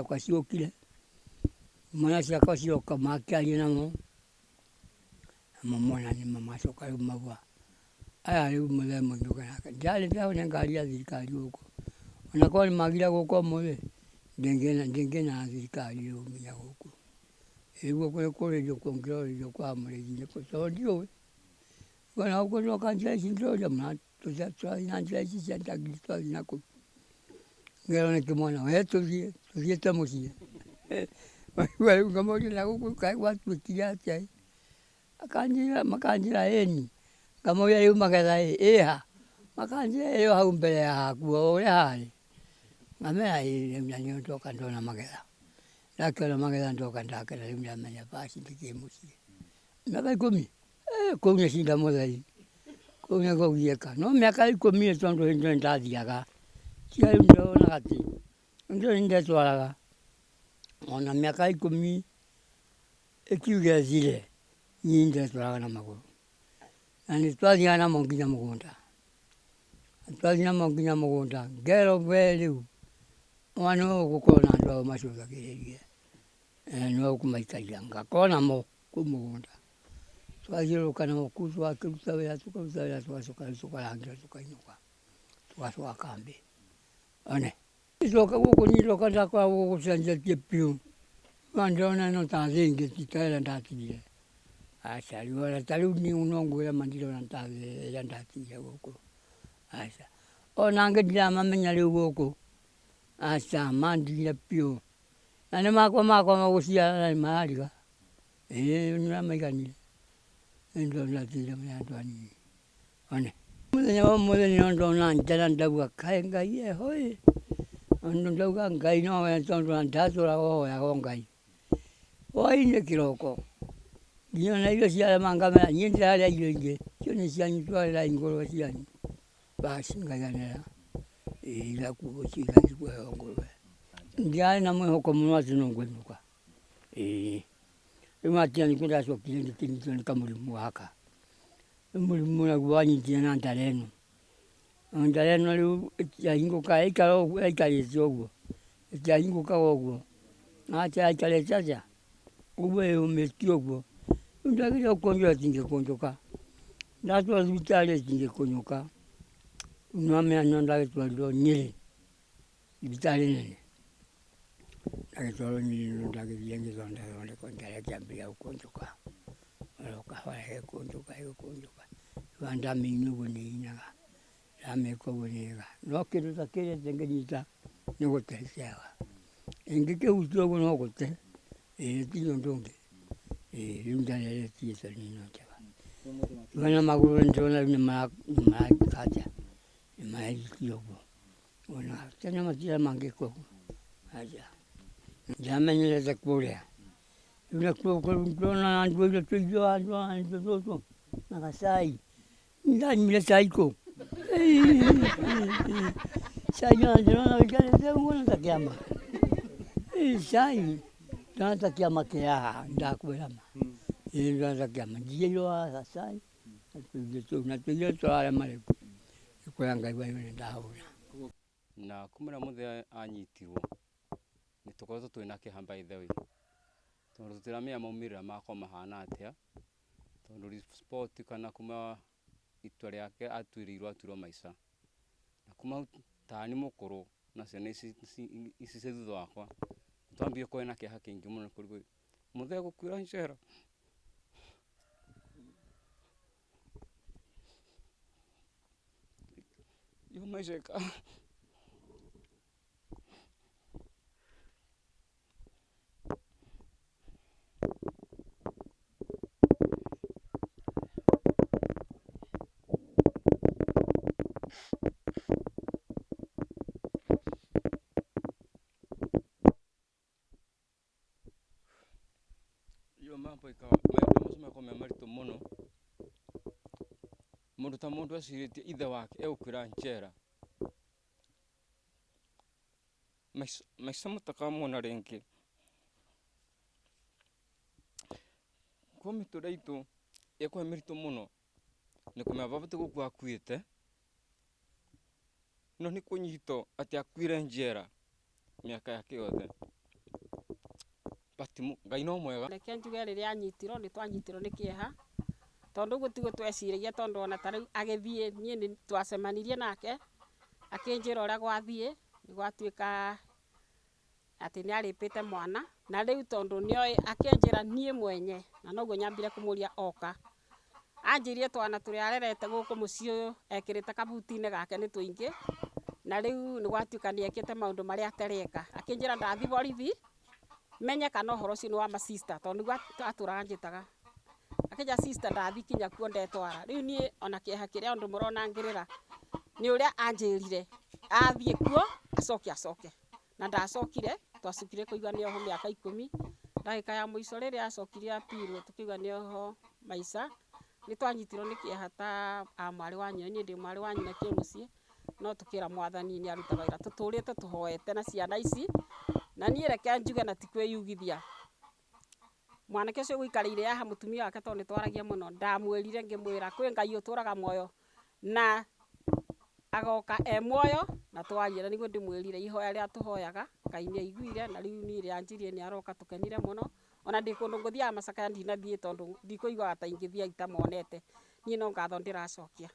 Ciakwa ciũkire, mwana ciakwa cioka makĩaria namo, namo mona nĩmo macoka rĩu mauga aya rĩu mũthee mũinũke nake. Ndarĩ ndĩrona ngari ya thirikari gũkũ, ona korwo nĩmagira gũka ũmũthĩ, ndĩngĩna thirikari rĩu nginya gũkũ. Rĩu kũrĩ kũrĩrio kũngĩrorĩrio kwa mũrĩithi nĩkũ tondũ ndiũĩ. Ona gũkũ ndoka njĩra ici ndĩroria tũrathiĩ na njĩra ici cia ndagiri tũrathiĩ na kũu. Ngerwo nĩ kĩmwana we tũthiĩ, tũthiĩte mũciĩ. Rĩu ngamũria na gũkũ kaĩ gwatuĩkire atĩa ĩ. Akanjĩra makanjĩra ĩni, ngamũria rĩu magetha ĩ ĩha? Makanjĩra ĩ hau mbere ya haku o ũrĩa harĩ. Ngamera ĩ rĩu na nĩo ndoka ndona magetha. Ndakĩona magetha ndoka ndakena rĩu ndamenya basi ndĩkĩrĩ mũciĩ. Mĩaka 10 kũu nĩ cinda mũtheri, kũu nĩ kũgiĩka. No mĩaka 10 ĩ tondũ hĩndĩ ĩyo nĩndathiaga, tiga rĩu ndĩronaga atĩ hĩndĩ ĩyo nĩndetwaraga. Ona mĩaka 10 ĩkiuge ĩthire, niĩ nĩndetwaraga na magũrũ. Na nĩtwathiaga namo nginya mũgũnda. Twathiĩ namo nginya mũgũnda, ngerwo we rĩu, mwana ũyũ ũgũkorwo na andũ aya ũmacũthagĩrĩrie, nĩwe ũkũmaikaria. Ngakorwo namo kũu mũgũnda. Twathiũrũrũka namo kũu twakĩruta wĩra tũkaruta wĩra tũgacoka rĩu tũkarangĩra tũkainũka, tũgacoka kambĩ. One. Ndoka gũkũ niĩ ndoka ndakora gũkũ gũcenjetie biũ. No ndĩrona ĩno ta thĩ ĩngĩ ti ta ĩrĩa ndatigire. Aca rĩu ona ta rĩu niĩ no ngwĩre ma ndirona ta thĩ ĩrĩa ndatigire gũkũ. Aca. Ona angĩ ndiramamenya rĩu gũkũ. Aca mandigire biũ. Na nĩ makwa makwa gũciara na nĩ marariga. Ĩĩ nĩ ũramaiganire. Nĩ ndĩrona ndatigire marĩ andũ anini. One. Mũthenya wa ũmũthĩ nĩho ndona njara ndauga kaĩ Ngai eho ĩ, tondũ ndauga Ngai nowe tondũ ona ndatũraga hoyaga o Ngai. Hwainĩ kĩroko nginya ona irio ciarema ngamera niĩ ndirarĩa irio ingĩ, icio nĩ cianyu twarĩrai ngũrwe cianyu. Basi ngaiganĩra ĩĩ igathiĩ kũheo ngũrwe. Ndiarĩ na mwĩhoko mũno atĩ no ngũinũka ĩĩ. Rĩu hakinya nĩkĩo ndacokire ngĩkĩnyitwo nĩ kamũrimũ gaka. Mũrimũ naguo wanyitire na ndara ĩno. Na ndara ĩno rĩu ĩtiahingũkaga yaikara ũguo yaikarĩte ũguo, ĩtiahingũkaga ũguo. Na yaikarĩte atĩa? Ũguo ĩyũmĩtie ũguo. Rĩu ndageria gũkũnjũka ĩtingĩkũnjũka. Ndatwarwo thibitarĩ ĩtingĩkũnjũka. Rĩu nĩwamenya no ndagĩtwarirwo Nyĩrĩ, thibitarĩ nene. Ndagĩtwarwo Nyĩrĩ no ndagĩthire ngĩthondekwo ndara ĩkĩambĩrĩria gũkũnjũka. Oro kahora ĩgĩkũnjũka ĩgĩkũnjũka. Rĩu ona ndamĩina ũguo nĩ ĩinaga, ndamĩka ũguo nĩ ĩkaga. No kĩndũ ta kĩrĩa ĩtangĩnyita nĩ gũte ĩteaga. Ĩngĩkĩhutia ũguo no gũte, ĩĩ ĩtirĩ ũndũ ũngĩ. Ĩĩ rĩu ndara ĩrĩa ĩtigĩtwo nĩ ĩno njega. Rĩu ona magũrũ nĩndĩrona rĩu nĩmareka atĩa, nĩmarenjikia ũguo. Ona tene matirĩ mangĩka ũguo, aca. Ndiamenyerete kũrĩa. Rĩu nakuo ndona nduĩre tũirio handũ tũtũ na gacai. Ndanyuire cai kũ? Cai ona ndĩrona wĩikarĩte ũguo nĩ ta kĩama. Cai ndĩrona ta kĩama kĩ haha ndakwĩra ma. Ĩĩ ndĩrona ta kĩama. Njigĩirwo haha cai na tũirio tũu na tũirio tũrarema rĩu nĩ kwĩra Ngai wa igũrũ nĩndahũna. Na kuma rĩrĩa mũthee anyitirwo, nĩ tũkoretwo twĩna kĩeha by the way, tondũ tũtiramenya maumĩrĩra makwa mahana atĩa, tondũ riboti kana kuma itua rĩake atuĩrĩirwo atuĩrwo maica. Na kuma hau tani mũkũrũ na ciana ici ici ciĩ thutha wakwa, nĩtwambire kũgĩa na kĩeha kĩingĩ mũno kũrigwo mũthee egũkuĩra njera. Hiyo maisha ika Hiyo mambo ikawa maũndũ macio magakorwo me maritũ mũno, mũndũ ta mũndũ ecirĩtie ithe wake egũkuĩra njera, maica mũtakamona rĩngĩ. Koguo mĩtũrĩre itũ ĩkoragwo ĩ mĩritũ mũno, nĩ kũmenya baba ti gũkua akuĩte, no nĩ kũnyitwo atĩ akuire njera mĩaka yake yothe. But Ngai no mwega. Reke njuge rĩrĩa anyitirwo nĩ twanyitirwo nĩ kĩeha tondũ ũguo tiguo tweciragia tondũ ona ta rĩu agĩthiĩ niĩ nĩ twacemanirie nake akĩnjĩra ũrĩa gwathiĩ nĩ gwatuĩka atĩ nĩ arĩpĩte mwana na rĩu tondũ nĩoĩ akĩnjĩra niĩ mwenye na noguo nyambire kũmũria oka anjĩrire twana tũrĩa arerete gũkũ mũciĩ ũyũ ekĩrĩte kabuti-inĩ gake nĩ tũingĩ na rĩu nĩ gwatuĩka nĩ ekĩte maũndũ marĩa atareka akĩnjĩra ndathi borithi menye kana ũhoro ũcio nĩ wa ma sister tondũ nĩguo atũraga anjĩtaga akĩnjĩra sister ndathi kinya kuo ndetwara rĩu niĩ ona kĩeha kĩrĩa andũ mũrona ngĩrĩra nĩ ũrĩa anjĩrire athiĩ kuo acoke acoke na ndacokire twacokire kũigua nĩ oho mĩaka 10 ndagĩka ya mũico rĩrĩa acokirie apirwo tũkĩigua nĩ oho maica nĩ twanyitirwo nĩ kĩeha ta a mwarĩ wa nyina niĩ ndĩ mwarĩ wa nyina kĩmũciĩ no tũkĩra mwathani nĩ arutaga wĩra tũtũrĩte tũhoete na ciana ici na niĩ reke njuge na ti kwĩyugithia mwanake ũcio ũgũikarĩire haha mũtumia wake tondũ nĩ twaragia mũno ndamwĩrire ngĩmwĩra kwĩ Ngai ũtũraga muoyo na agoka e muoyo na twaria na nĩguo ndĩmwĩrire ihoya rĩrĩa tũhoyaga Ngai nĩ aiguire na rĩu niĩ rĩrĩa anjirie nĩ aroka tũkenire mũno ona ndĩ kũndũ ngũthiaga macakaya ndinathiĩ tondũ ndikũiguaga ta ingĩthiĩ itamonete niĩ no ngatho ndĩracokia.